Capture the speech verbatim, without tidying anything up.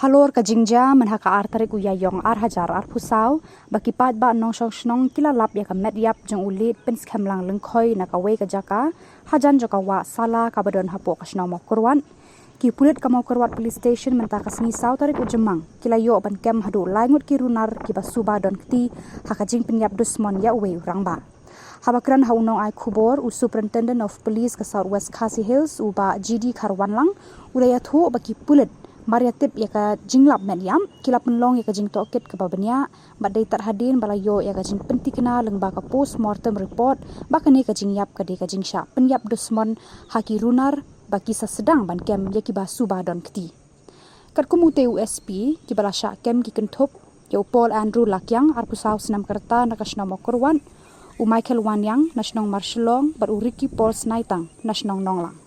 Halor ka jingjia mynha ka ar tarik u Ïaïong ar hajar arphew saw, ba ki paidbah nongshong shnong ki la lap ïa ka met ïap jong u L Pynskhem Lang Lyngkhoi na kawei ka jaka hajan jong ka wah Sala kaba don hapoh ka shnong Mawkyrwat. Ki pulit ka Mawkyrwat Police Station mynta ka sngi saw tarik u Jymmang ki la ïoh ban kem haduh lai ngut ki runar kiba suba don kti ha ka jingpynïap dusmon ïa uwei u rangbah. Haba kren ha u nongai khubor, u Superintendent of Police ka South West Khasi Hills, u Bah G D Kharwanlang, u la ïathuh ba ki pulit mar ïatip ïa ka jinglap met ïap ki la pynlong ïa ka jingtohkit kaba bniah, bad dei tad hadien ba la ïoh ïa ka jingpynthikna lyngba ka post mortem report ba kane ka jingïap ka dei ka jingshah pynïap dusmon ha ki runar ba ki sa sdang ban kem ïa kiba suba don kti. Katkum utei u S P, kiba la shah kem ki kynthup ïa u Paul Andrew Lakiang, arphew saw snem ka rta, na ka shnong Mawkyrwat, u Michael Wanniang na shnong Marshillong bad u Ricky Paul Snaitang na shnong Nonglang.